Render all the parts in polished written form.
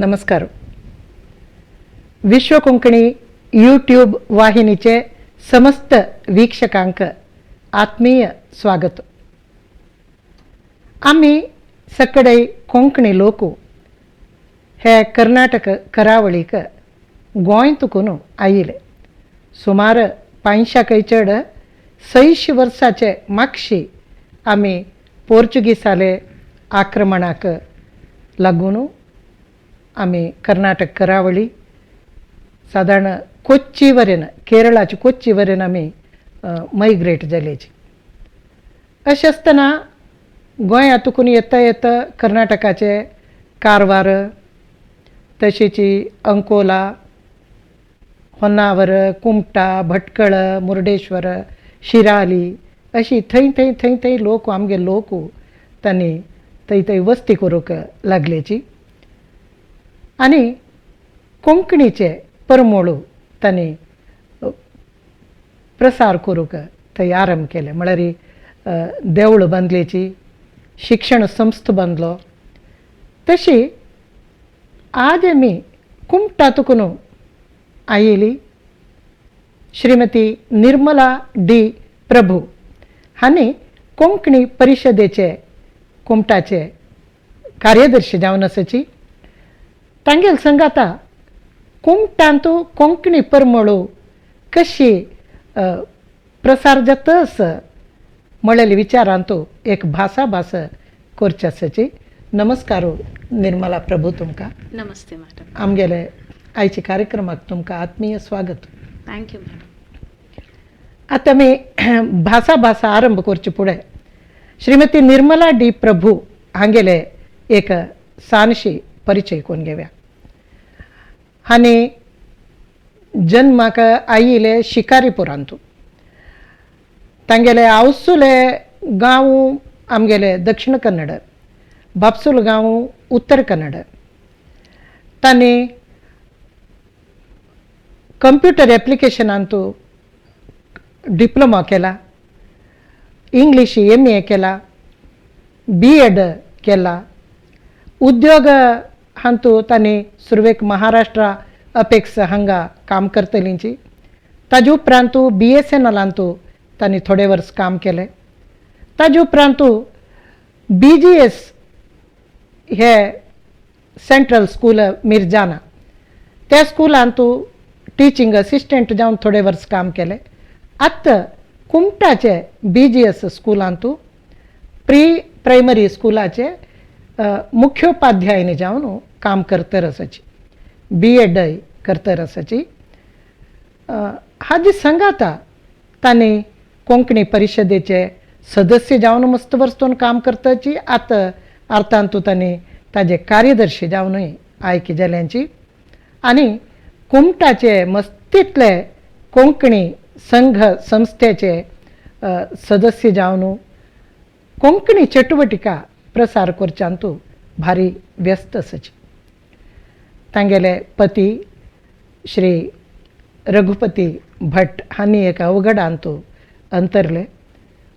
नमस्कार. विश्व कोंकणी यूट्यूब वाहिनीचे समस्त वीक्षकांक आत्मीय स्वागत. आमी सकडे कोंकणी लोक हे कर्नाटक करावळीक गोंय तुकून आयिले. सुमार 500कय चड 600 वर्साचे मागशी आमी पोर्चुगीसाले आक्रमणाक लागून आमी कर्नाटक करावळी सादारण कोच्ची वरेन, केरळाचे कोच्ची वरेन आमी मायग्रेट जाल्याची. अशें आसतना गोंयांत तुकून येता येता कर्नाटकाचे कारवार, तशेंच अंकोला, होन्नावर, कुमटा, भटकळ, मुर्डेश्वर, शिराली अशी थंय थंय थंय थंय लोक आमगे लोक तांणी थंय थंय वस्ती करूंक लागल्याची आनी कोंकणीचे परमोळू तांणी प्रसार करूंक थंय आरंभ केले. म्हळ्यार देवळां बांदल्याची, शिक्षण संस्था बांदलो. तशी आज आमी कुमटा तुकून आयिली श्रीमती निर्मला डी प्रभू हांणी कोंकणी परिशदेचे कुमटाचे कार्यदर्शी जावन आसाची. तांगेल संगाता कुमटांतू कोंकणी परमळू कशी प्रसार जातस म्हळेले विचारांतू एक भासाभास करचे आसाची. नमस्कार निर्मला प्रभू, तुमकां. नमस्ते मॅडम. आमगेले आयच्या कार्यक्रमाक तुमकां आत्मीय स्वागत. Thank you madam. आतां आमी भासाभास आरंभ करचे फुडें श्रीमती निर्मला डी प्रभू हांगेले एक सानशी परिचय करून घेवया. आनी जन्माक आयिले शिकारीपुरांतू. तांगेले आवसुले गांव आमगेले दक्षिण कन्नड, बापसूल गांव उत्तर कन्नड. तांणी कंप्युटर एप्लिकेशनांतू डिप्लोमा केला, इंग्लीश एम ए केला, बी एड केला. उद्योग हांतू तांणी सुरवेक महाराष्ट्रा अपेक्स हांगा काम करतलींची. ताजे उपरांत बी एस एन एलांतू तांणी थोडे वर्स काम केलें. ताजे उपरांत बी जी एस हे सेंट्रल स्कूल मिरजाना त्या स्कुलांतू टिचींग असिस्टंट जावन थोडे वर्स काम केलें. आतां कुमटाचे बी जी एस स्कुलांतू प्री प्रायमरी स्कुलाचे मुख्योपाध्यायनी जावन काम करतर आसाची, बी एडय करतर आसाची. हाजी संगाता तांणी कोंकणी परिशदेचे सदस्य जावन मस्त वर्स काम करताची. आतां अर्थांतू तांणी ताजे कार्यदर्शी जावनूय आयकी जाल्यांची आनी कुमटाचे मस्तींतले कोंकणी संघ संस्थेचे सदस्य जावन कोंकणी चटुवटिका प्रसार करच्यांतू भारी व्यस्त आसाची. तांगेले पती श्री रघुपती भट हांणी एका अवघडांतू अंतरले.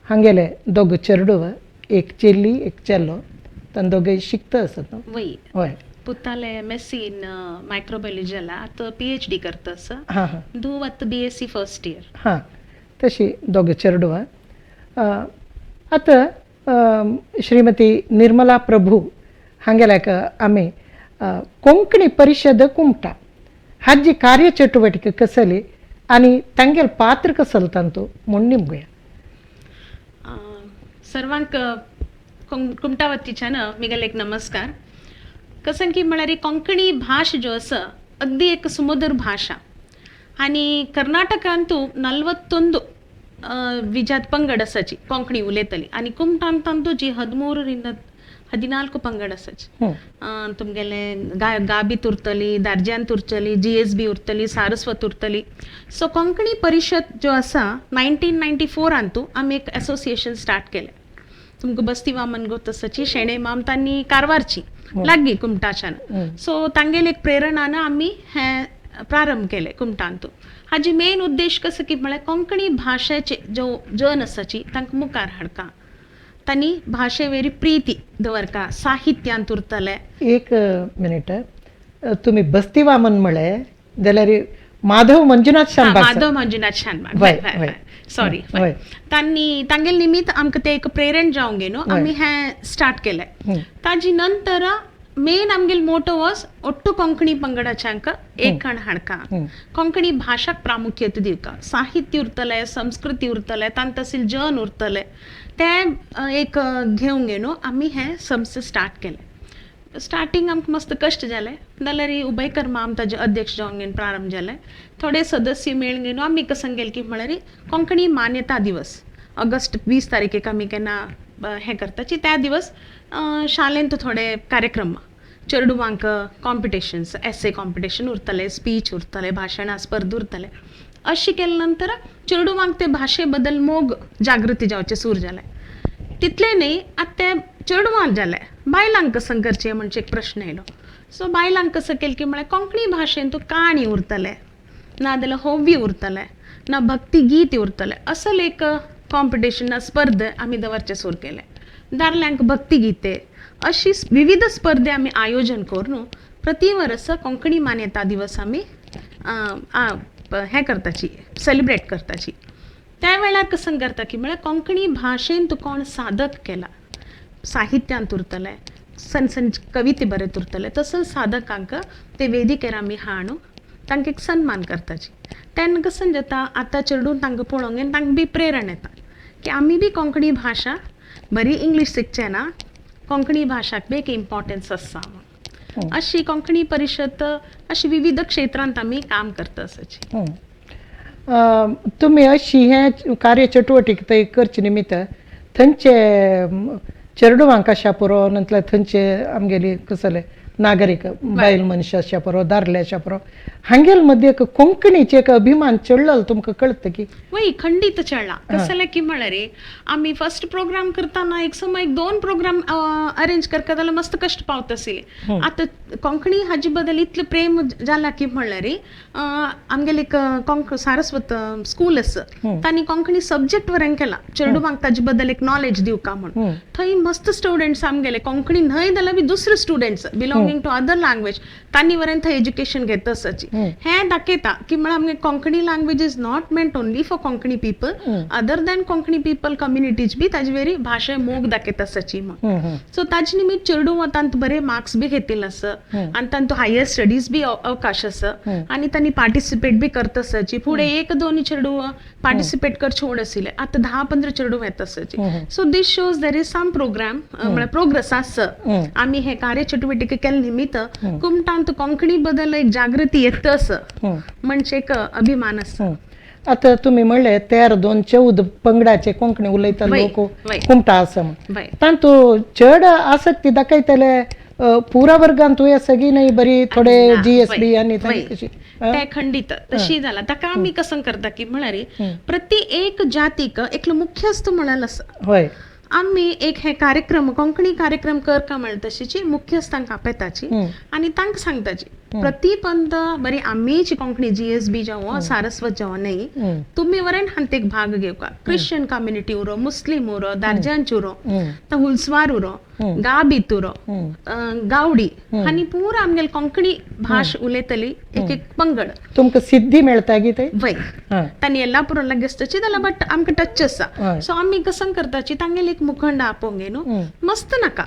हांगेले दोग चेडूं, एक चेल्ली एक चेलो. तांणी दोगूय शिकता आसत न्हू? वय. हय. पुताले M S C in microbiology जाला, आतां पीएचडी करता आसा. हां हां धूव आतां बीएससी फर्स्ट इयर. हां, तशी दोग चेडवां. आतां श्रीमती निर्मला प्रभू हांगेल्याक आमी कोंकणी परिशद कुमटा हाजी कार्यचटुवटिका कसली आनी तांगेल पात्र कसल तांतू म्हूण निमगुया. सर्वांक कुमटा वतीच्यान मिगेले एक नमस्कार. कसं की म्हळ्यार कोंकणी भाश ज्यो आसा अगदी एक सुमधुर भाशा आनी कर्नाटकांतू 41 विजात पंगड आसाची कोंकणी उलयतली आनी कुमटान तांतू जी 13ರಿಂದ 14 पंगड आसाची. तुमगेले गाबीत उरतली, दार्ज्यांत उरतली, जीएसबी उरतली, सारस्वत उरतली. सो कोंकणी परिशद ज्यो आसा, 1994आंतू आमी एक एसोसिएशन स्टार्ट केलें. तुमकां बस्ती वामन गोत आसाची, शेणे माम, तांणी कारवारची, लागीं कुमटाच्यान. सो तांगेले एक प्रेरणान आमी हें प्रारंभ केलें कुमटांतू. हाजी मेन उद्देश कसो की म्हळ्यार कोंकणी भाशेचे ज्यो जन आसाची तांकां मुखार हाडका, तांणी भाशे वेरी प्रिती दवरका, साहित्यांत उरतले. एक मिनिट. तुमी बस्ती वामन म्हळें जाल्यार माधव मंजुनाथ शानभाग. माधव मंजुनाथ शानभाग, सॉरी. तांणी तांगेले निमित्त आमकां ते एक प्रेरण जावंक न्हू आमी हें स्टार्ट केलें. ताजी नंतर मेन आमगेले मोटो वॉज ಒಟ್ಟು ಕೊಂಕಣಿ पंगडाच्यांक एक हाडका, कोंकणी भाशाक प्रामुख्यता दिवका, साहित्य उरतलें, संस्कृती उरतलें, तांतसील जन उरतलें, तें एक घेवंक न्हू आमी हें संस्था स्टार्ट केलें. स्टार्टींग आमकां मस्त कश्ट जाले जाल्यार उबयकर माम ताजे अध्यक्ष जावन प्रारंभ जाले. थोडे सदस्य मेळून न्हू आमी कसं केलें की म्हळ्यार कोंकणी मान्यता दिवस ऑगस्ट 20 तारखेक आमी केन्ना हें करताची. त्या दिवस शाळेंत थोडे कार्यक्रम, चेडवांक कॉम्पिटिशन्स, एसे कॉम्पिटिशन उरतले, स्पीच उरतले, भाशणां स्पर्धा उरतले. अशें केले नंतर चेडवांक ते भाशे बद्दल मोग जागृती जावचें सुरू जालें. तितलें न्ही, आतां तें चेडवांक जालें, बायलांक कसं करचें म्हणजे एक प्रश्न येयलो. सो बायलांक कसं केलें की म्हळ्यार कोंकणी भाशेन तूं काणी उरतलें, ना जाल्यार होवी उरतलें, ना भक्ती गीत उरतलें, असल एक कॉम्पिटिशन ना स्पर्धा आमी दवरचें सुरू केलें. दादल्यांक भक्ती गीते अशी विविध स्पर्धे आमी आयोजन करून प्रति वर्स कोंकणी मान्यता दिवस आमी हें करताची, सेलिब्रेट करताची. त्या वेळार कसं करता की म्हळ्यार कोंकणी भाशेन तूं कोण साधक केला, साहित्यांत उरतलें, सण सण कविते बरयत उरतले, तसोच साधकांक ते वेदिकेर आमी हाडून तांकां एक सन्मान करताची. तेन्ना कसं जाता, आतां चेडूं तांकां पळोवंक आनी तांकां बी प्रेरण येता की आमी बी कोंकणी भाशा बरी इंग्लीश शिकचे ना, कोंकणी भाशाक बी एक इम्पॉर्टन्स आसा. अशी कोंकणी परिशद अशी विविध क्षेत्रांत आमी काम करता आसाची. तुमी अशी हें कार्य चटुवटीक थंय करचे निमित्त थंयचे चेडवांक आशा पुरो, नंतर थंयचे आमगेली कसले नागरीक बायल मनशां आशा पुरो, दादले आशा पुरो, हांगेल मदीं एक कोंकणीचे एक अभिमान चडलो तुमकां कळटा की? वय, खंडीत चडला. कसलें की म्हळ्यार आमी फर्स्ट प्रोग्राम करतना एक समय एक दोन प्रोग्राम अरेंज करता जाल्यार मस्त कश्ट पावता आशिल्ले. आतां कोंकणी हाजे बद्दल इतलें प्रेम जाला की म्हळ्यार आमगेले एक कोंक सारस्वत स्कूल आसा, तांणी कोंकणी सब्जेक्ट वरेन केला चेडवांक ताजे बद्दल एक नॉलेज दिवका म्हूण. थंय मस्त स्टुडंट्स आमगेले कोंकणी न्हय जाल्यार बी दुसरे students belonging to other language तांणी वरेन थंय एज्युकेशन घेता आसाची. हें दाखयता की म्हळ्यार आमगे Konkani language is not meant only for Konkani people, other than Konkani people communities बी ताजे वेरी भाशे मोग दाखयता आसाची म्हूण. सो ताजे निमित्त चेडूं तांत बरे मार्क्स बी घेतिल्ले आसा आनी तांतू हायर स्टडीज बी अवकाश आसा आनी तांणी पार्टिसिपेट बी करता आसाची. फुडें एक दोन चेडूं पार्टिसिपेट करचे म्हूण आशिल्ले, आतां 10-15 चेडूं येता आसाची. So this shows there is some program, म्हळ्यार प्रोग्रेस आसा. आमी हे कार्य चटुवटिके केले निमित्त कुमटांत कोंकणी बद्दल एक जागृती येता आसा म्हणजे एक अभिमान आसा. आतां तुमी म्हणलें 13, 2, 14 पंगडाचे कोंकणी उलयता लोक कुमटा आसा म्हूण, तातूंत चड आसक्ती दाखयतले पुरा वर्गांत तुवें सगळी न्हय बरी थोडे GSB आनी कशी ते खंडीत तशी जाला. ताका आमी कसं करता की म्हळ्यार प्रति एक जातीक एकलो मुख्यस्थ म्हळ्यार आसा. आमी एक हे कार्यक्रम कोंकणी कार्यक्रम करका म्हळ्यार तशीची मुख्यस्थांक आपयताची आनी तांकां सांगताची प्रतिपंत बरी आमीची कोंकणी GSB जावं सारस्वत जावं न्हय, तुमी वरेन हांत एक भाग घेवका. क्रिश्चन कम्युनिटी उरो, मुस्लीम उरो, दार्जांच उरो, हुलस्वार उरो, गाबीत उरो, गावडी आनी पुरा आमगेले कोंकणी भाश उलयतली एक एक पंगड. तुमकां सिद्धी मेळटा की ते? वय, तांणी येल्लापुरां लागीं जाल्यार बट आमकां टच आसा. सो आमी कसं करताची तांगेले एक मुखंड आपोवंक न्हू, मस्त नाका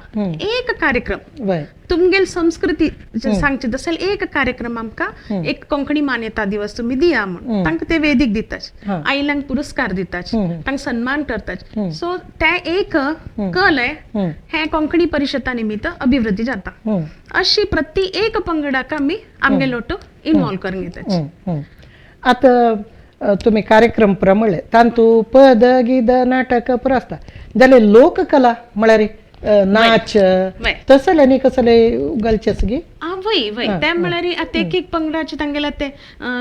एक कार्यक्रम तुमगेल संस्कृती सांगची तसेल एक कार्यक्रम आमकां एक कोंकणी मान्यता दिवस तुमी दिया म्हूण तांकां ते वेदीक दिताच, आयल्यांक पुरस्कार दिताच, तांकां सन्मान करताच. सो ते एक कल हे कोंकणी परिशदा निमित्त अभिवृद्धी जाता. अशी प्रति एक पंगडाक आमी आमगे लोटो इन्वॉल्व करून घेताच. आतां तुमी कार्यक्रम प्रमळे तांतू पद गीद नाटक पुरो आसता, जाल्यार लोककला म्हळ्यार नाच तसले न्ही कसले घालचे सगळी? वय वय, ते म्हळ्यार आतां एक एक पंगडाचे तांगेले ते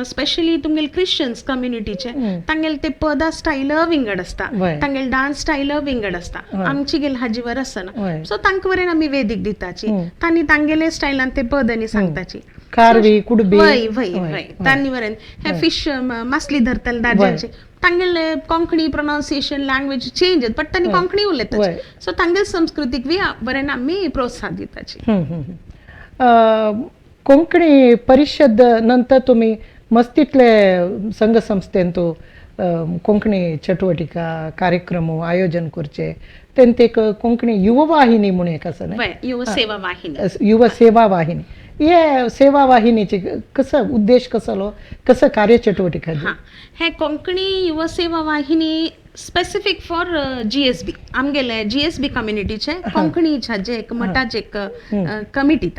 स्पेशली तुमगेले क्रिश्चन्स कम्युनिटीचे तांगेले ते पदा स्टायल विंगड आसता, तांगेले डान्स स्टायल विंगड आसता, आमची गेले हाजीवर आसना. सो तांकां वरेन आमी वेदीक दिताची, तांणी तांगेले स्टायलान ते पदांनी सांगताची. खारवी कुडबी वय वय वय, तांणी वरेन हे फिश मासली धरतले दार्जांचे तांगेले Konkani pronunciation language change but तांणी कोंकणी उलयता. सो तांगेले संस्कृतीक बी बरें आमी प्रोत्साहन दिताची. कोंकणी परिशद नंतर तुमी मस्तीतले संघ संस्थेंतू कोंकणी चटुवटिका कार्यक्रम आयोजन करचे, तेंत एक कोंकणी युववाहिनी म्हणून एक आसा न्हय? वय, युव सेवा वाहिनी. युव सेवा वाहिनी. हे सेवा वाहिनीची कसो उद्देश कसलो, कसो कार्यचटुवटिका? हां, हे कोंकणी युव सेवा वाहिनी स्पेसिफीक फॉर जीएसबी, आमगेले जीएसबी कम्युनिटीचे कोंकणीच्या जे एक मठाचे एक कमिटी.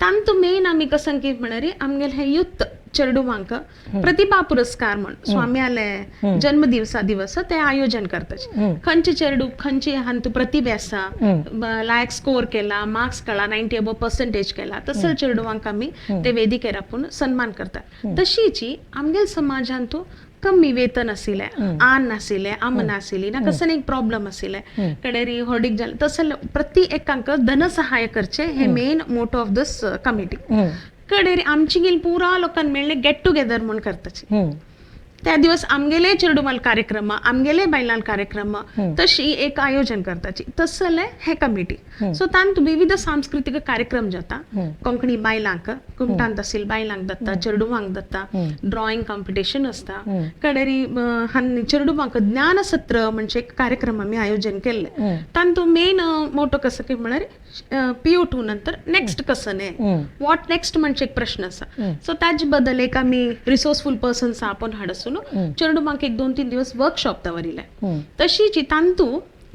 तांतू मेन आमी कसं की म्हणरी आमगेले हे युथ चेडुवांक प्रतिभा पुरस्कार म्हण स्वाम्याले जन्मदिवसा दिवस ते आयोजन करताचे. खंयचे चेडू खंयचे हांतू प्रतिभा आसा, लायक स्कोर केला, मार्क्स केला, 90 अबो पर्सेंटेज केला, तसं चेडवांक आमी ते वेदिकेर आपूण सन्मान करतात. तशीची आमगेल समाजांतू कमी वेतन आशिल्ले, आन नाशिल्ले, आम नाशिल्ली ना, कसं एक प्रॉब्लम आशिल्ले कडेरी होर्डीक जालें, तसं प्रति एकांक धनसहाय करचे हे main motto of this committee. कडेरी आमची गेल पुरा लोकांक मेळ्ळे गेट टुगेदर म्हूण करताची. त्या दिवस आमगेले चेडुमाल कार्यक्रम, आमगेले बायलां कार्यक्रम, तशी एक आयोजन करताची तसले हे कमिटी. सो तांत विविध सांस्कृतीक कार्यक्रम जाता. कोंकणी बायलांक कुमटांत आशिल्ले बायलांक दत्ता, चेडुवांक दत्ता, ड्रॉइंग कॉम्पिटिशन आसता. कडेरी हांनी चेडुवांक ज्ञानसत्र म्हणजे एक कार्यक्रम आमी आयोजन केल्ले. तांतू मेन मोटो कसं की म्हळ्यार पीयू 2 नंतर नेक्स्ट कसं न्ही, what next म्हणजे एक प्रश्न आसा. सो ताजे बद्दल एक आमी रिसोर्सफूल पर्सन्स आपोवन हाडसून चेडुवांक एक 2-3 दिवस वर्कशॉप दवरिल्ले. तशीच तांतू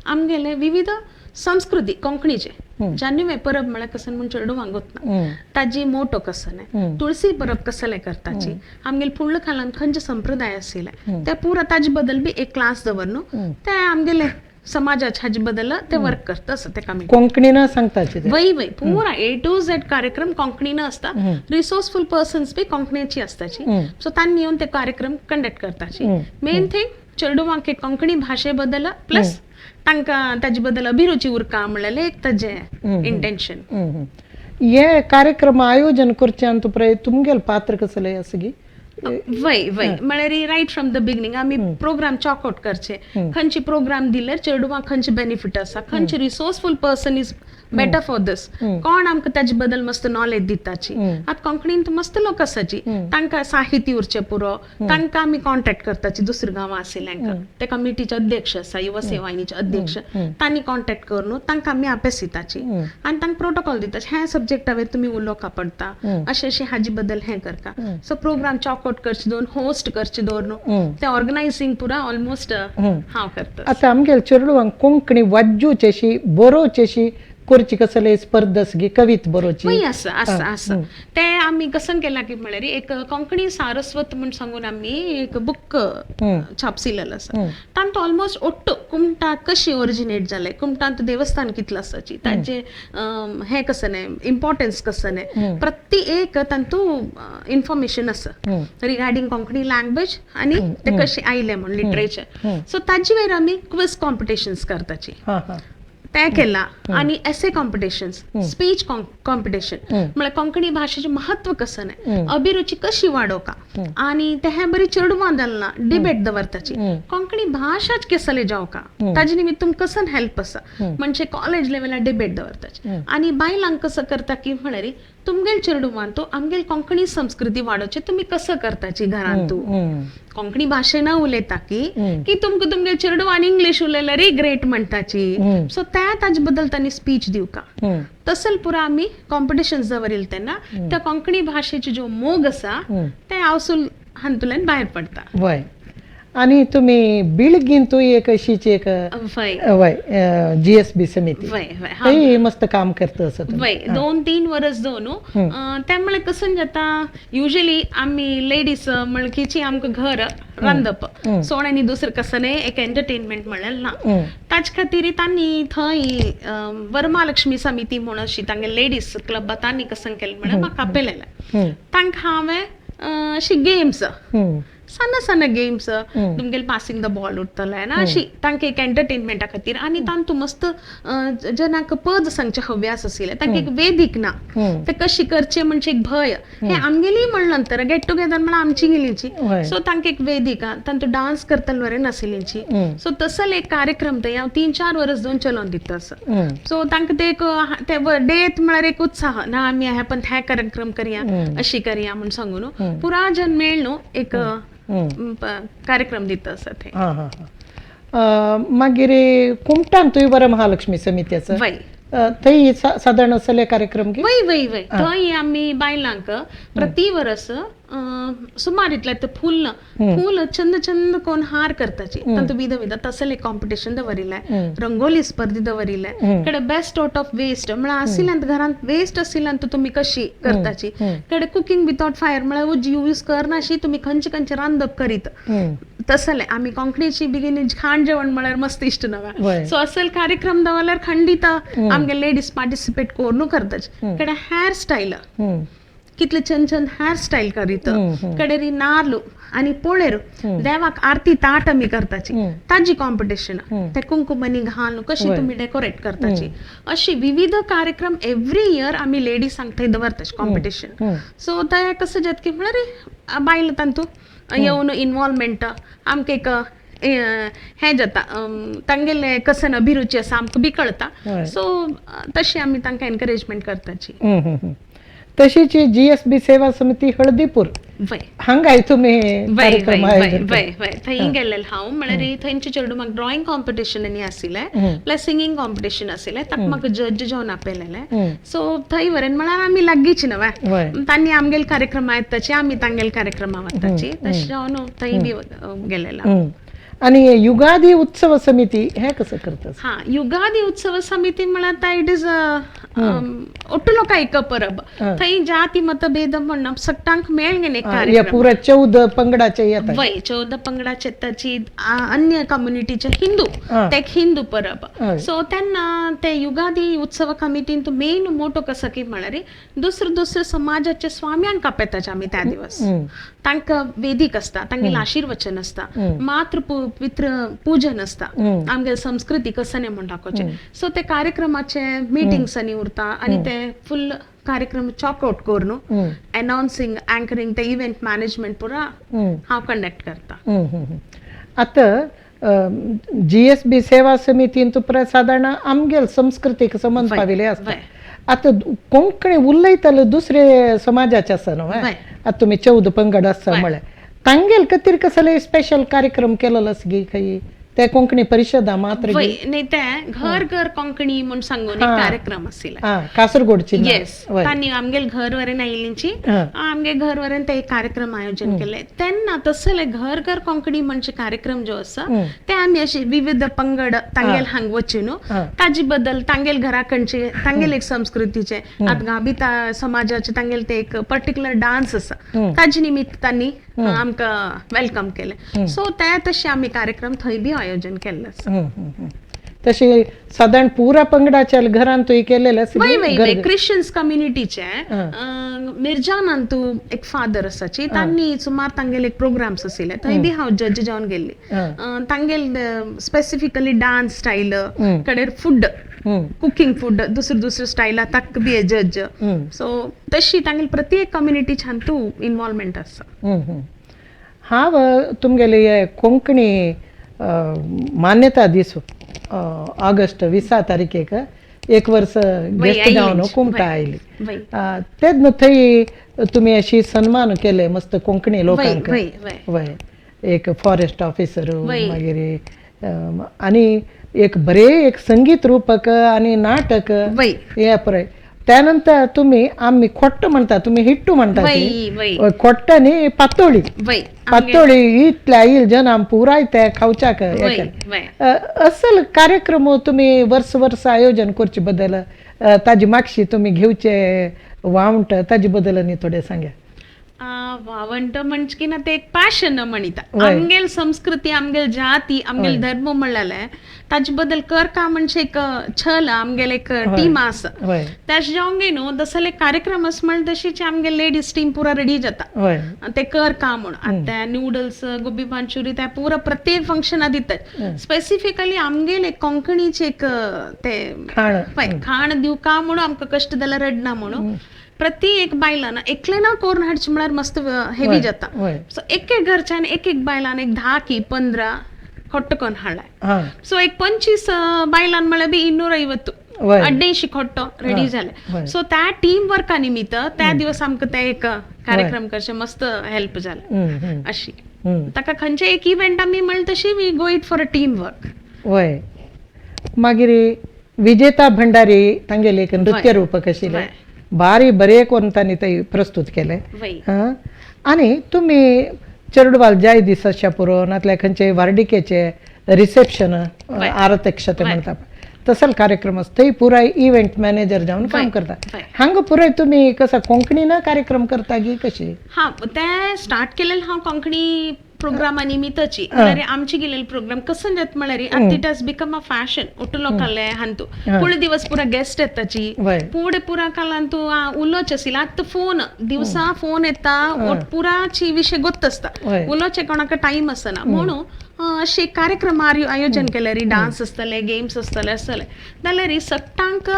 आमगेले विविध संस्कृती कोंकणीचे जान्युवे परब म्हळ्यार कसं म्हूण चेडुवांक गोतना, ताजी मोटो कसं न्ही, तुळसी परब कसले करताची, आमगेले फुडल्या काळान खंयचे संप्रदाय आशिल्ले ते पुरा ताजे बद्दल बी एक क्लास दवर न्हू. ते आमगेले समाजाच्या हाजे बद्दल ते वर्क करता असं ते कमिटी. कोंकणीन सांगताचे ते? वय वय, पुरा ए टू झेड कार्यक्रम कोंकणीन असता. रिसोर्सफूल पर्सन्स बी कोंकणीची असताची. सो तांणी येवन ते कार्यक्रम कंडक्ट करताची. मेन थिंग चेडुवांक कोंकणी भाशे बद्दल प्लस तांकां ताजे बद्दल अभिरुची उरका म्हणलें एक ताजें इंटेन्शन. हे कार्यक्रम आयोजन करचे तुमगेले तुमगेल पात्र कसले आसा गी? वय वय, म्हळ्यार रायट फ्रॉम the beginning आमी प्रोग्राम चॉक आउट करचे. खंयचे प्रोग्राम दिल्यार चेडवांक खंयचे बेनिफीट आसा, खंयचे resourceful person is better for this, कोण आमकां ताजे बद्दल मस्त नॉलेज दिताची. आतां कोंकणींत मस्त लोक आसाची, तांकां साहित्य उरचें पुरो, तांकां आमी कॉन्टेक्ट करताची. दुसऱ्या गांवां आशिल्ल्यांक ते कमिटीचे अध्यक्ष आसा, युवा सेवाहिनीचे अध्यक्ष, तांणी कॉन्टेक्ट करून तांकां आमी अभ्यास दिताची आनी तांकां प्रोटोकॉल दिताची, ह्या सब्जेक्टा वयर तुमी उलोवका पडटा, अशें अशें हाजे बद्दल हें करका. सो प्रोग्राम चॉक आउट करचे दवरून, होस्ट करचे दवरून, ते ऑर्गनायझींग पुरा ऑलमोस्ट हांव करता. आतां आमगेले चेडवांक कोंकणी वाजूची अशी बरोवची अशी करची कसले स्पर्धा गी कवित बरोवची? वय, आसा आसा आसा. ते आमी कसं केला की म्हळ्यार एक कोंकणी सारस्वत म्हूण सांगून आमी एक बुक छापसिलेलो आसा. तांतू ऑलमोस्ट ಒಟ್ಟು कुमटा कशी ओरिजिनेट जाले, कुमटांत देवस्थान कितलें आसाची, ताजे हें कसं न्ही, इम्पॉर्टन्स कसं न्ही, प्रति एक तांतू इन्फॉर्मेशन आसा रिगार्डींग कोंकणी लँग्वेज आनी ते कशें आयले म्हूण लिटरेचर. सो ताजे वयर आमी क्विज कॉम्पिटिशन्स करताची, ते केला. आनी एसे कॉम्पिटिशन्स, स्पीच कॉम्पिटिशन, म्हळ्यार कोंकणी भाशेचें महत्व कसं न्ही, अभिरुची कशी वाडोवका आनी ते हें बरी चेडवां जालें ना डिबेट दवरताची, कोंकणी भाशाच केसले जावका ताजे निमित्त तुमकां कसन हेल्प आसा म्हणजे कॉलेज लेवलार डिबेट दवरताची. आनी बायलांक कसं करता की म्हळ्यार तुमगेल चेडवान तो आमगेल कोंकणी संस्कृती वाडोवचे तुमी कसं करताची घरांतू, कोंकणी भाशेन उलयता की की तुमकां तुमगेल चेडवान इंग्लीश उलयल्यार ग्रेट म्हणटाची. सो त्या ताजे बद्दल तांणी स्पीच दिवका, तसल पुरा आमी कॉम्पिटिशन दवरिल तेन्ना त्या कोंकणी भाशेची जो मोग आसा ते आवसूल हातूंतल्यान भायर पडटा. वय, आनी तुमी बिळगींतूय एक अशीच एक वय वय जीएसबी समिती वय वय थंय मस्त काम करता असं. वय, 2-3 वर्स दोन. त्यामुळे कसं जाता, युजली आमी लेडीज म्हणकीची आमकां घर रांदप सोड आनी दुसरें कसं न्ही एक एंटरटेनमेंट म्हणल्यार ना. ताचे खातीर तांणी थंय वरमालक्ष्मी समिती म्हूण अशी तांगे लेडीज क्लब, तांणी कसं केलें म्हळ्यार म्हाका आपयलेलें. तांकां हांवें अशी गेम्स सಣ್ಣ सಣ್ಣ गेम्स तुमगेले पासिंग the ball उरतले ना, अशी तांकां एक एंटरटेनमेंटा खातीर. आनी तांतू मस्त जनाक पद सांगचे हव्यास आशिल्ले, तांकां एक वेदीक ना, ते कशी करचे म्हणजे एक भंय. हे आमगेली म्हणलं नंतर गेट टुगेदर म्हळ्यार आमची गेलीची, सो तांकां एक वेदिका, तांतू डान्स करतले वरे नाशिल्लीची. सो तसले एक कार्यक्रम थंय हांव 3-4 वर्स दोन चलोवन दिता आसा. सो तांकां ते एक ते डेत म्हळ्यार एक उत्साह ना, आमी हे पण हे कार्यक्रम करया, अशी करया म्हूण सांगू न्हू, पुरा जन मेळ न्हू एक कार्यक्रम दिता आसा ते. हां हां हां. मागीर कुमटान तुय बरं महालक्ष्मी समित्याचो वय थंय सादारण असले कार्यक्रम की? वय वय वय, थंय आमी बायलांक प्रति वर्स सुमार इतले ते फूल फूल चंद चंद कोण हार करताची, तांतू विध विध तसले कॉम्पिटिशन दवरिल्लें, रंगोली स्पर्धी दवरिल्लें. कडे बेस्ट आउट ऑफ वेस्ट म्हळ्यार आशिल्ल्यान घरांत वेस्ट आशिल्ल्यान तुमी कशी करताची, कडे कुकिंग विथआउट फायर म्हळ्यार उज यूज करनाशी तुमी खंयचे खंयचे रांदप करीत तसले. आमी कोंकणीची बेगीन खाण जेवण म्हळ्यार मस्त इश्ट नव्या, सो असल कार्यक्रम दवरल्यार खंडीत आमगे लेडीज पार्टिसिपेट करून करताची. कडे हेअर स्टायल कितले छंद छंद हेअर स्टायल करीत, कडेरी नार्लू आनी पोळेर देवाक आरती ताट आमी करताची ताजी कॉम्पिटिशन, ते कुंकुमनी घालून कशी तुमी डेकोरेट करताची, अशी विविध कार्यक्रम एव्हरी इयर आमी लेडीजांक थंय दवरताची कॉम्पिटिशन. सो ते कसं जाता की म्हळ्यार बायल तांतू येवन इनवॉल्वमेंट आमकां एक हें जाता, तांगेले कसन अभिरुची आसा आमकां बी कळता, सो तशी आमी तांकां एनकरेजमेंट करताची. तशीच GSB सेवा समिती हळदीपूर हांगाय तुमी कार्यक्रम आयोजन? वय वय, थंय गेल्लें हांव. म्हळ्यार थंयचे चेडूं म्हाका ड्रॉइंग कॉम्पिटिशन आनी आशिल्लें, प्लस सिंगींग कॉम्पिटिशन आशिल्लें, ताका म्हाका जज जावन आपयलेलें. सो थंय व्हरून म्हळ्यार आमी लागींच न्हय, तांणी आमगेले कार्यक्रमा येताची, आमी तांगेले कार्यक्रमा वताची, तशें जावन थंय बी गेलेलें. आणि युगादी उत्सव समिती हे कसं करतात? हा, युगादी उत्सव समिती म्हळ्यार it is ಒಟ್ಟು लोक एक परब, थंय जाती मतभेद म्हण सगळ्यांक मेळ एक कार्यक्रम. पुरा 14 पंगडाचे येतात. वय, 14 पंगडाचे येताची, अन्य कम्युनिटीचे हिंदू, ते एक हिंदू परब. सो तेन्ना ते युगादी उत्सव कमिटीन मेन मोटो कसो की म्हळ्यार दुसरे दुसरे समाजाचे स्वाम्यांक आपयताचे आमी त्या दिवस, तांकां वेदीक आसता, तांगेलें आशिर्वचन आसता, मातृ पितृ पूजन आसता, आमगे संस्कृती कसने म्हूण दाखोवचें. सो ते कार्यक्रमाचे मिटिंग्स आनी उरता आनी ते फुल कार्यक्रम चॉक आउट करून अनाउन्सिंग, अँकरिंग, ते इव्हेंट मॅनेजमेंट पुरा हांव कंडक्ट करता. आतां GSB सेवा समितीन तुका सादारण आमगेल संस्कृतीक संबंद पाविल्ले आसता. आतां कोंकणी उलयताले दुसरे समाजाचे आसा न्हू, आतां तुमी 14 पंगड आसा म्हळ्यार तांगेल खातीर कसले स्पेशल कार्यक्रम केलेलो आसा गी खंय ते कोंकणी परिशदा मात्र? नाही, ते घर घर कोंकणी म्हूण सांगून एक कार्यक्रम आशिल्ले कासरगोडची. येस, तांणी आमगेले घर वरेन आयिल्लींची, आमगे घर वरेन ते एक कार्यक्रम आयोजन केले. तेन्ना तसले घर घर कोंकणी म्हणजे कार्यक्रम जो आसा ते आमी अशे विविध पंगड तांगेल हांग वचून ताजे बद्दल तांगेल घराकडचे तांगेल एक संस्कृतीचे, आतां गाबिता समाजाचे तांगेल ते एक पर्टिक्युलर डान्स आसा ताजे निमित्त तांणी आमकां welcome केलें. सो ते तशे आमी कार्यक्रम थंय बी आयोजन केल्लें आसा. तशे सादारण पुरा पंगडाच्या घरान तुवें केलेलें आसा? वय वय वय, क्रिश्चन्स कम्युनिटीचे मिर्जानांतू एक फादर आसाची, तांणी सुमार तांगेले एक प्रोग्राम्स आशिल्ले, थंय बी हांव जज जावन गेल्ली. तांगेल स्पेसिफिकली डान्स स्टायल कडेर फूड, कुकिंग फूड दुसरे दुसरे स्टायला ताका बी जज. सो तशी तांगेले प्रत्येक कम्युनिटी तूं इन्वॉल्वमेंट आसा. हांव तुमगेले कोंकणी मान्यता दीस ऑगस्ट 20 तारखेक एक वर्स गेस्ट जावन कुमटा आयली, तेन्ना थंय तुमी अशी सन्मान केले मस्त कोंकणी लोकांक. वय, एक फॉरेस्ट ऑफिसर, मागीर आनी एक बरे एक संगीत रूपक आनी नाटक हे पळय. त्यानंतर तुम्ही आम्ही खोट्ट म्हणता, तुम्ही हिट्टू म्हणता, खोट्ट न्ही पातोळी, पातोळी इतल्या येईल जन आम पुराय ते खावच्याक. असल कार्यक्रम तुम्ही वर्स वर्स आयोजन करचे बद्दल ताजी मागशी तुमी घेवचे वावंट ताजे बद्दल न्ही थोडें सांगा. वावंट म्हणजे की ना ते एक पॅशन म्हणिता. वय. आमगेल संस्कृती, आमगेल जाती, आमगेल वय. धर्म म्हणलेले ताजे बद्दल कर का म्हणजे एक छल आमगेल एक टीम आसा. त्याच जावंगे न्हू तसले कार्यक्रम अस म्हण तशीच आमगे लेडीज टीम पुरा रेडी जाता. ते कर का म्हण आतां न्यूडल्स, गोबी मंचुरी ते पुरा प्रत्येक फंक्शना दितात. स्पेसिफिकली आमगेले कोंकणीचे एक ते खाण. पळय खाण दिवका म्हणून आमकां कश्ट जाल्यार रडना म्हणून प्रति एक बायलान एकले ना करून हाडचे म्हळ्यार मस्त हेवी जाता. सो एक एक घरच्यान एक एक बायलान एक 10 की 15 खोट्ट करून हाडलाय. सो एक 25 बायलान म्हळ्यार बी 250 250 खोट्टो रेडी जाले. सो त्या टीम वर्का निमित्त त्या दिवस आमकां ते एक कार्यक्रम करचे मस्त हेल्प जाले अशी. ताका खंयचे एक इव्हेंट आमी म्हणले तशी we go it for a team work. वय. मागीर विजेता भंडारी तांगेले एक नृत्य रूपक आशिल्लें, बारी बरे करून तांणी ते प्रस्तूत केलें. आनी तुमी चेरडुवाल जाय दीस अशा पुरो नातल्यार खंयचे वार्डिकेचे रिसेप्शन आरतक्षते म्हणटा तसल कार्यक्रम आसता थंय पुराय इव्हेंट मॅनेजर जावन काम करता. हांगा पुराय तुमी कसो कोंकणीन कार्यक्रम करता की कशी? हा, ते स्टार्ट केलेलं हांव कोंकणी प्रोग्रामा निमित्तची. म्हळ्यार आमचे गेलेले प्रोग्राम कसं जात म्हळ्यार आतां it has become a fashion. ಒಟ್ಟು लोकांले हांतू पुढे दिवस पुरा गेस्ट येताची पुढे पुरा कालान तू उलोवचे आशिल्ले. आतां फोन दिवसा फोन येता ಒಟ್ಟು पुराची विशय गोत्त आसता, उलोवचे कोणाक टायम आसना म्हणून अशे कार्यक्रम आयोजन केल्यार डान्स आसतले, गेम्स आसतले आसतले जाल्यार सगटांक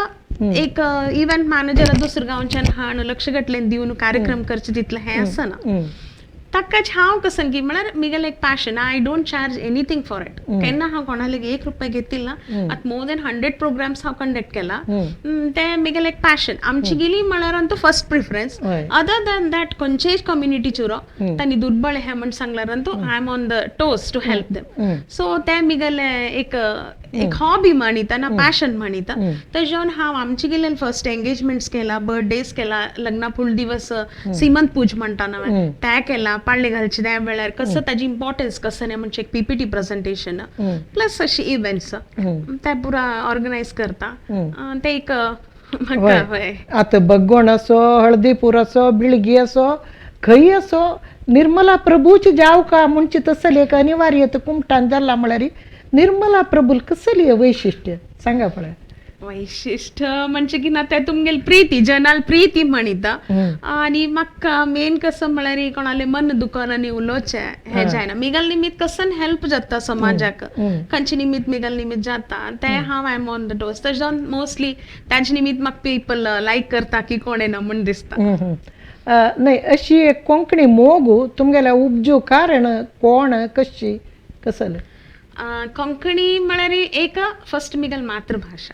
एक इव्हेंट मॅनेजर दुसऱ्या गांवच्यान हाण लक्ष घातलें दिवन कार्यक्रम करचे तितलें हें आसना. ताकाच हांव कसं की म्हळ्यार मिगेले एक passion, I don't charge anything for it. केन्ना हांव कोणाले 1 रुपया घेतिल्ला. आतां मोर दॅन 100 प्रोग्राम्स हांव कंडक्ट केला. ते मिगेले एक पॅशन. आमची गेली म्हळ्यार तो first preference. Other than that खंयचेय कम्युनिटीचे उरो तांणी दुर्बळ हे म्हण सांगल्यार तो I am on the toes to help them. So ते मिगेले एक एक हॉबी म्हणिता ना पॅशन म्हणिता. तेज्यान हांव आमचे गेले फर्स्ट एंगेजमेंट्स केला, बर्थडेज केला, लग्ना फुल दिवस सीमंत पूज म्हणटा ना ते केला, पाळणे घालचे त्या वेळार कसं ताजी इम्पॉर्टन्स कसं नाही म्हणजे एक पीपीटी प्रेझेंटेशन प्लस अशी इव्हेंट्स ते पुरा ऑर्गनायज करता ते एक म्हाका. आतां बग्गोण असो, हळदीपूर असो, बिळगी असो, खंय असो निर्मला प्रभूची जाव का म्हणचे तसले एक अनिवार्य कुमटान जाला म्हळ्यार निर्मला प्रभूल कसली वैशिष्ट्य सांगा पळय. वैशिष्ट्य म्हणजे की ना ते तुमगेल प्रीती, जनाल प्रीती म्हणिता. आणि म्हाका मेन कसं म्हळ्यार कोणाले मन दुकान आनी उलोवचें हें जायना. मिगल निमित्त कसन हेल्प जाता समाजाक, खंयचे निमित्त मिगल निमित्त जाता ते हांव I am on the toes. तशें जावन मोस्टली ताजे निमित्त म्हाका पीपल लायक करता की कोण येना म्हूण दिसता. न्हय अशी एक कोंकणी मोग तुमगेल्या उपजू कारण कोण कशी कसले? कोंकणी म्हळ्यार एक फर्स्ट मिगल मातृभाषा.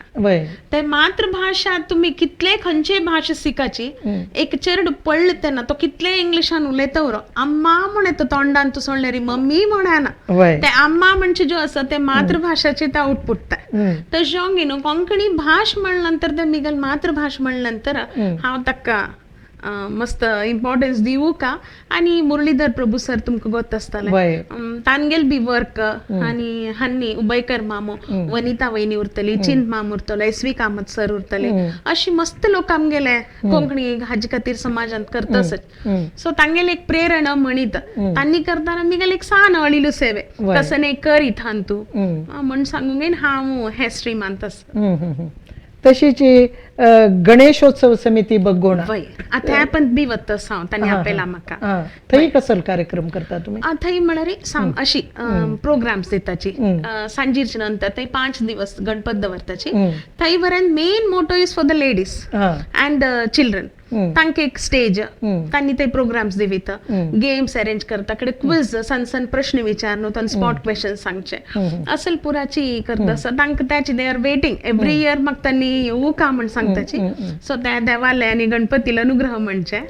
ते मातृभाषा तुम्ही कितले खंयचे भाशा शिकाची एक चेरडू पडले तेन्ना तो कितले इंग्लिशान उलयता उरो अम्मा म्हण येता तोंडान तूं सोडल्यार मम्मी म्हणना. ते अम्मा म्हणजे जो आसा ते मातृभाषाचे ते आउटपुट. तशें न्हू कोंकणी भाश म्हणल्या नंतर ते मिगल मातृभाश म्हणल्या नंतर हांव ताका मस्त इम्पॉर्टन्स दिवू का. आणि मुरलीधर प्रभू सर तुमकां गोत आसतलें, तांगेल बी वर्क आनी हन्नी उबयकर मामो, वनिता वयनी उरतली, चिंत माम उरतलो, एस व्ही कामत सर उरतले, अशी मस्त लोक आमगेले कोंकणी हाजे खातीर समाजांत करता आसत. सो तांगेले एक प्रेरणा म्हणीत तांणी करतना मिगेले एक सान अळिलू सेवे कसं न्ही करीत हान तूं म्हण सांगूंक हांव हे स्ट्रीमांत आसा. तशीच गणेशोत्सव समिती बग्गोणा आतां पण बी वता हांव तांणी आपयला म्हाका. थंय कसलो कार्यक्रम करता तुमी? थंय म्हळ्यार अशी प्रोग्राम्स दिताची सांजेचे नंतर थंय 5 दिवस गणपत दवरताची. थंय Varane main motto is for the ladies and children. तांकां एक स्टेज तांणी ते प्रोग्राम्स दिवीत, गेम्स अरेंज करता, कडे क्विज सन सन प्रश्न विचारून तांकां स्पॉट क्वेश्चन सांगचे असल पुराची करता. सो तांकां त्याची they are waiting every year म्हाका तांणी येवू का म्हण सांगताची. सो त्या देवाले आनी गणपतीला अनुग्रह म्हणचे.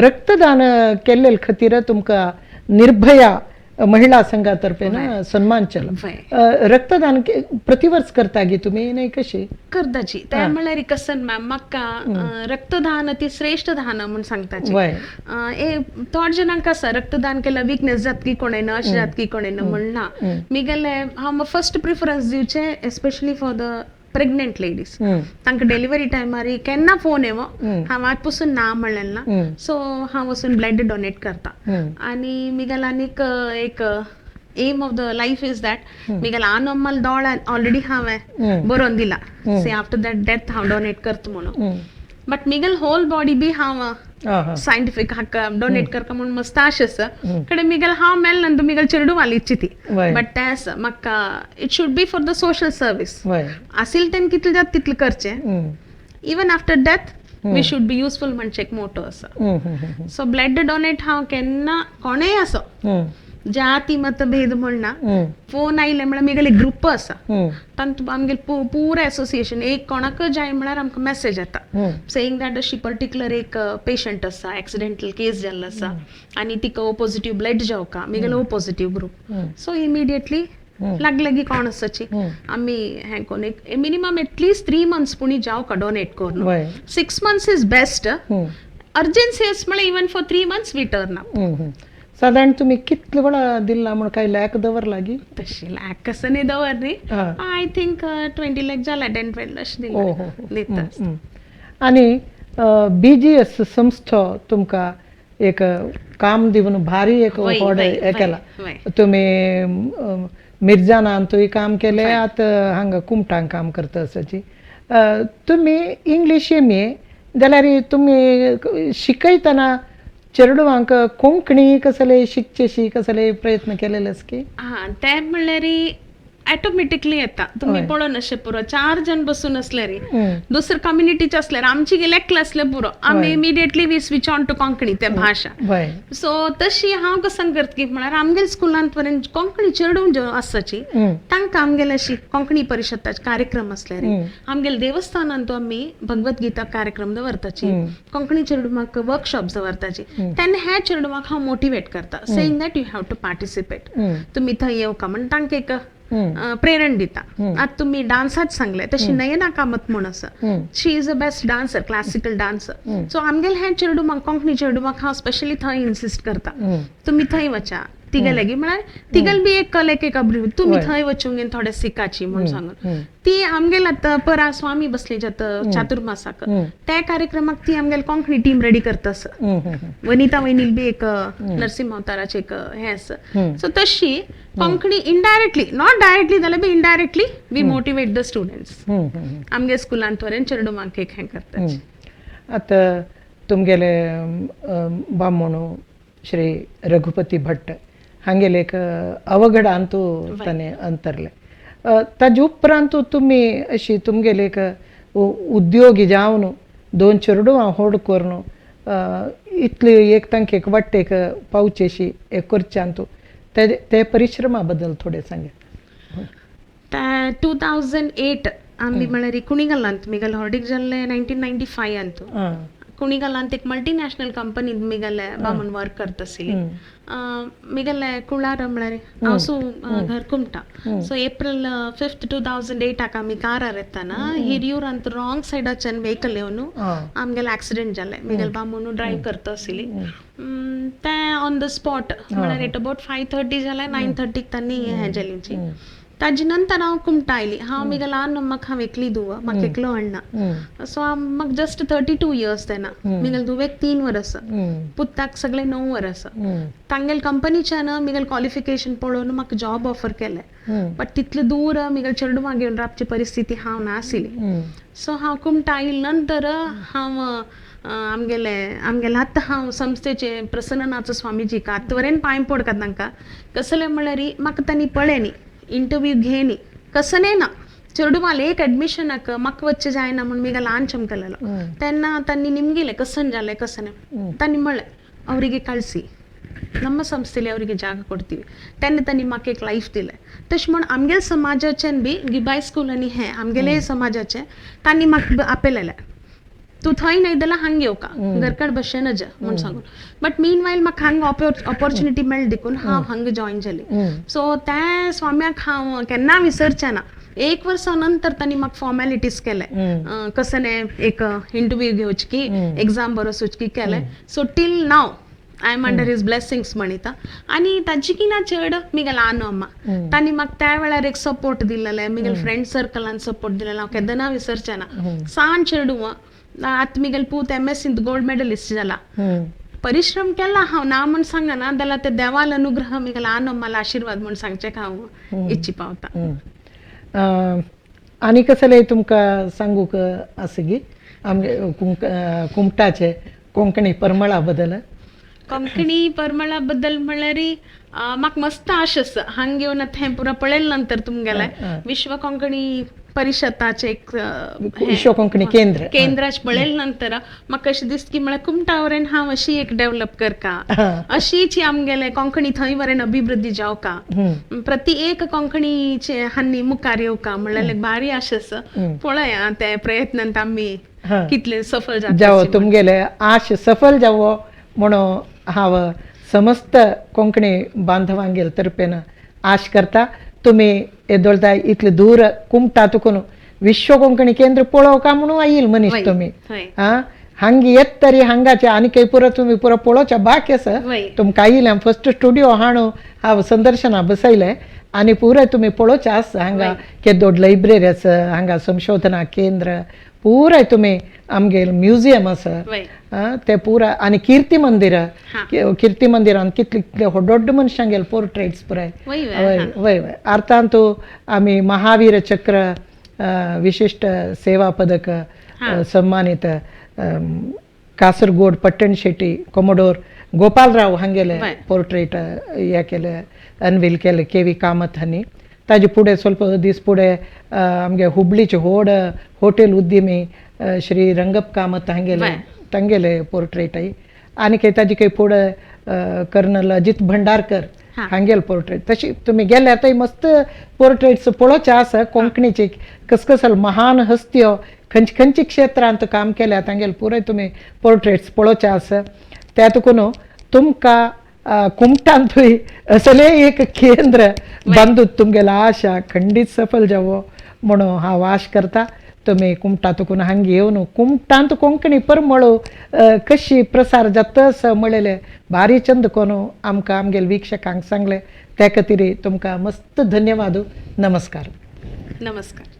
रक्तदान केल्ले खातीर तुमकां निर्भया महिला संघातर्फे ना सन्मान केलो. रक्तदान प्रतिवर्ष करता गी तुमी नाही कशी करताची? त्या म्हळ्यार कसन मॅम म्हाका रक्तदान ती श्रेष्ठ दान म्हूण सांगताची. थोड जाणांक आसा रक्तदान केल्यार विकनेस जातकी कोणें अशें जातकी कोणें म्हण ना. मिगेले हांव फर्स्ट प्रिफरन्स दिवचें especially for the pregnant ladies तांकां डिलिव्हरी टायमार केन्ना फोन येवो, हांव आज पसून ना म्हणलें ना. सो हांव वचून ब्लड डोनेट करता. आनी मिगेल आनीक एक aim of the life is that मिगेल आनम्मल दोळ ऑलरेडी हांवें बरोवन दिला, से आफ्टर that death हांव डोनेट करता म्हणून. बट मिगेल होल बॉडी बी हांव सायंटिफीक हाका डोनेट करता म्हूण मस्त आश आसा. कडे मिगेल हांव मेल नंतर मिगेल चेडूं इच्छिती. बट तें आसा म्हाका, it should be for the social service. आसिल तें कितलें जाता तितलें करचें. Even after death we should be useful म्हणचें एक मोटो आसा. सो ब्लड डोनेट हांव केन्ना कोणेय आसो, जाती मतभेद म्हणना, फोन आयले म्हळ्यार मिगेले ग्रुप आसा, तातूंत आमगेले पुरा एसोसिएशन एक कोणाकय जाय म्हळ्यार आमकां मॅसेज येता सेईंग that अशी पर्टिक्युलर एक पेशंट आसा, एक्सिडेंटल केस जाल्लो आसा आनी तिका ओ पॉझिटिव्ह ब्लड जावका, मिगेले O positive group. So immediately लागले की कोण आसाची आमी हें करून एक मिनिमम एटलिस्ट 3 मंथ्स पुणी जावका डोनेट करून. 6 months is best. Urgency आसा म्हळ्यार even for 3 months we turn up. सादारण तुमी कितले वेळा दिल्ला म्हूण काय लेख दवरला गी? तशी लाख कसं न्ही दवर न्ही. I think 20 lakh जाला, 10 12 अशें ओ दिला हो हो. दिता. आनी बीजीएस संस्था तुमकां एक काम दिवन भारी एक व्हड हें केलां. तुमी मिर्जानांतूय काम केलें, आतां हांगा कुमटांक काम करता आसाची. तुमी इंग्लीश एमए जाल्यार तुमी शिकयतना चेडवांक कोंकणी कसले शिकचेशी कसले प्रयत्न केलेले आसा की? हा, ते म्हणल्यार ऑटोमॅटिकली येता. तुमी पळोवन अशें पुरो, चार जण बसून असल्यार, दुसरे कम्युनिटीचे असल्यार, आमची गेले एकले असले पुरो, आमी immediately we switch on to Konkani ते भाशा. सो तशी हांव कसं करता की म्हळ्यार आमगेले स्कुलांत पर्यंत कोंकणी चेडूं ज्यो आसाची तांकां आमगेले अशी कोंकणी परिशदाचे कार्यक्रम असल्यार, आमगेले देवस्थानांत आमी भगवत गीता कार्यक्रम दवरताची, कोंकणी चेडवांक वर्कशॉप दवरताची, तेन्ना ह्या चेडवांक हांव मोटिवेट करता, saying that you have to participate, तुमी थंय येवका म्हण तांकां एक प्रेरण दिता. आतां तुमी डान्सात सांगले, तशी नयना कामत म्हूण आसा, she is a best dancer, classical dancer. So आमगेले हे चेडूमाक, कोंकणी चेडूमाक हांव स्पेशली थंय इन्सिस्ट करता, तुमी थंय वचा. तिगेले म्हळ्यार तिगेल बी एक कलेक एक अभिरुची, तुमी थंय वचूंक थोडे शिकाची म्हूण सांगून. ती आमगेले आतां परा स्वामी बसली जाता चातुर्मासाक, त्या कार्यक्रमाक ती आमगेले कोंकणी टीम रेडी करता आसा. वनिता वैनील बी एक नरसिंह अवताराचे एक हें आसा. सो तशी कोंकणी इनडायरेक्टली, not directly जाल्यार बी indirectly we motivate the students. आमगे स्कुलांत पर्यंत चेडूमाक एक हें करता. आतां तुमगेले बामणू श्री रघुपती भट्ट हांगेले एक अवघडांतू ताणें अंतरले. ताजे उपरांत तुमी अशी तुमगेले एक उद्योगी जावन दोन चेडवां होड करून इतली एक तांकां एक वाटेक पावचेशी एक करच्यांतू ते ते परिश्रमा बद्दल थोडें सांगा. 2008 आमी म्हळ्यार कुणिगलांत मिगल हॉर्डीक जाल्ले 1995. कुणिगलांत एक मल्टीनॅशनल कंपनीत मिगले बामण वर्क करता आशिल्ली. मिगले कुळार म्हळ्यार हांव सु घर कुमटा. सो एप्रील 5 2008 आमी कारार येताना हिरियूरांत रॉंग सायडाच्यान व्हेकल येवन आमगेले एक्सिडेंट जालें. मिगेल बामणू ड्रायव्ह करता आशिल्ली, तें ऑन the spot म्हळ्यार एट अबावट 5:30 जालें, 9:30 तांणी हें जाली. ताजे नंतर हांव कुमटा आयली. हांव मिगे ल्हान, म्हाका हांव एकली धुव, म्हाका एकलो अण्णा. सो म्हाका जस्ट 32 इयर्स तेन्ना. मिगेल धुवेक 3 वर्सां, पुताक सगळे 9 वर्सां. तांगेल कंपनीच्यान मिगेल क्वॉलिफिकेशन पळोवन म्हाका जॉब ऑफर केलें, बट तितले दूर मिगेल चेडवां घेवन रावची परिस्थिती हांव नाशिल्ली. सो हांव कुमटा आयले नंतर हांव आमगेले आमगेले आतां हांव संस्थेचे प्रसन्ननाथ स्वामीजीक आतां वरेन पांय पडका तांकां. कसलें म्हळ्यार म्हाका तांणी पळयनी, इंटरव्यू घेनी कसलें ना. चेडवाले एक एडमिशनाक म्हाका वच्चें जायना म्हूण मिगे ल्हान चमकलेलो तेन्ना तांणी निमगिलें कसन जालें कसने. तांणी म्हणलें ಅವರಿಗೆ ಕಳಿಸಿ, ನಮ್ಮ ಸಂಸ್ಥೆಯಲ್ಲಿ ಅವರಿಗೆ ಜಾಗ ಕೊಡ್ತೀವಿ. तेन्ना तांणी म्हाका एक लायफ दिलें. तशें म्हूण आमगेले समाजाच्यान बी गिबाय स्कूल आनी हें आमगेले समाजाचें तांणी म्हाका आपयलेलें, तूं थंय न्हय जाल्यार हांग येवका, घरकड भशेन नज म्हूण सांगून. बट मीन वायल म्हाका हांगा ऑपॉर्च्युनिटी मेळ्ळी देखून हांव हांगा जॉयन जाली. सो त्या स्वाम्याक हांव केन्ना विसरचें ना. एक वर्सा नंतर तांणी म्हाका फॉर्मेलिटीज केले, कसलें एक इंटरव्यू घेवची की एक्झाम बरोवची की केलें. So till now I am under his blessings म्हणिता. आनी ताजिकीना चड मिगेल आनो अम्मा तांणी म्हाका त्या वेळार एक सपोर्ट दिलेले, मिगेल फ्रेंड सर्कलान सपोर्ट दिलेले, हांव केन्ना विसरचें ना. सान चेडूं आतां मिगेल पूत एम.एस.सींत गोल्ड मेडलिस्ट जाला. परिश्रम केला हांव ना म्हूण सांगना, जाल्यार ते देवाल अनुग्रह मिगेल आनो अम्माला आशिर्वाद म्हूण सांगचें हांव इच्छी पावता. आनी कसलें तुमकां सांगूंक आसा गी आमगे कुमटाचे कोंकणी परमळा बद्दल? कोंकणी परमळा बद्दल म्हणल्यार म्हाका मस्त आश आसा. हांग येवन आतां हें पुरो पळयलें नंतर तुमगेलें विश्व कोंकणी परिशदाचें एक विश्व कोंकणी केंद्र केंद्राचें पळयलें नंतर म्हाका अशें दिसता की म्हळ्यार कुमटा वरेन हांव अशी एक डेवलप करका, अशीच आमगेले कोंकणी थंय वरेन अभिवृद्धी जावका, प्रति एक कोंकणीचे हांनी मुखार येवका म्हणल्यार एक भारी आश आसा. पळया ते प्रयत्नांत आमी कितले सफल जावो जाता. तुमगेले आश सफल जावो म्हणून हांव समस्त कोंकणी बांधवांगेल तर्फेन आश करता. तुमी येदोळदा इतले दूर कुमटा तुकून विश्व कोंकणी केंद्र पळोवका म्हणून आयिल मनीस तुमी हांग येत तरी हांगाचे आनी खंय पुरो तुमी पुरो पळोवच्या बाकी आसा. तुमकां आयिल्लें फर्स्ट स्टुडियो हाणू हांव संदर्शना बसयलें आनी पुराय तुमी पळोवचें आसा. हांगा केदोड लायब्ररी आसा, हांगा संशोधना केंद्र पुराय तुमी आमगेल म्युझियम आसा ते पुराय, आनी कीर्ती मंदिर, कीर्ती मंदिरान कितले कितले व्हड व्हड मनशांगेल पोर्ट्रेट्स पुराय. वय वय वय अर्थांत आमी महावीर चक्र विशिष्ट सेवा पदक सन्मानित कासरगोड पट्टण शेट्टी कोमोडोर गोपालराव हांगेले पोर्ट्रेट हे केले, अनवील केले के वी कामत हांणी. ताजे फुडें ಸ್ವಲ್ಪ दीस फुडें आमगे हुबळीचे व्हड हॉटेल उद्यमी श्री रंगप कामत हांगेले तांगेले पोर्ट्रेट I. आनी खंय ताजे खंय फुडें कर्नल अजित भंडारकर हांगेल पोर्ट्रेट. तशी तुमी गेल्यार थंय मस्त पोर्ट्रेट्स पळोवचे आसा. कोंकणीचे कसकसल महान हस्त्यो खंयचे खंयचे क्षेत्रांत काम केल्या तांगेले पुराय तुमी पोर्ट्रेट्स पळोवचे आसा. त्या तुकून तुमकां कुमटांतूय असलें एक केंद्र बांदून तुमगेलो आशा खंडीत सफल जावो म्हणून हांव आश करता. तुमी कुमटा तुकून हांगा येवन कुमटांत कोंकणी परमळ कशी प्रसार जाता असो म्हणलेलें भारी चंद कोण आमकां आमगेले वीक्षकांक सांगलें, त्या खातीर तुमकां मस्त धन्यवाद. नमस्कार. नमस्कार.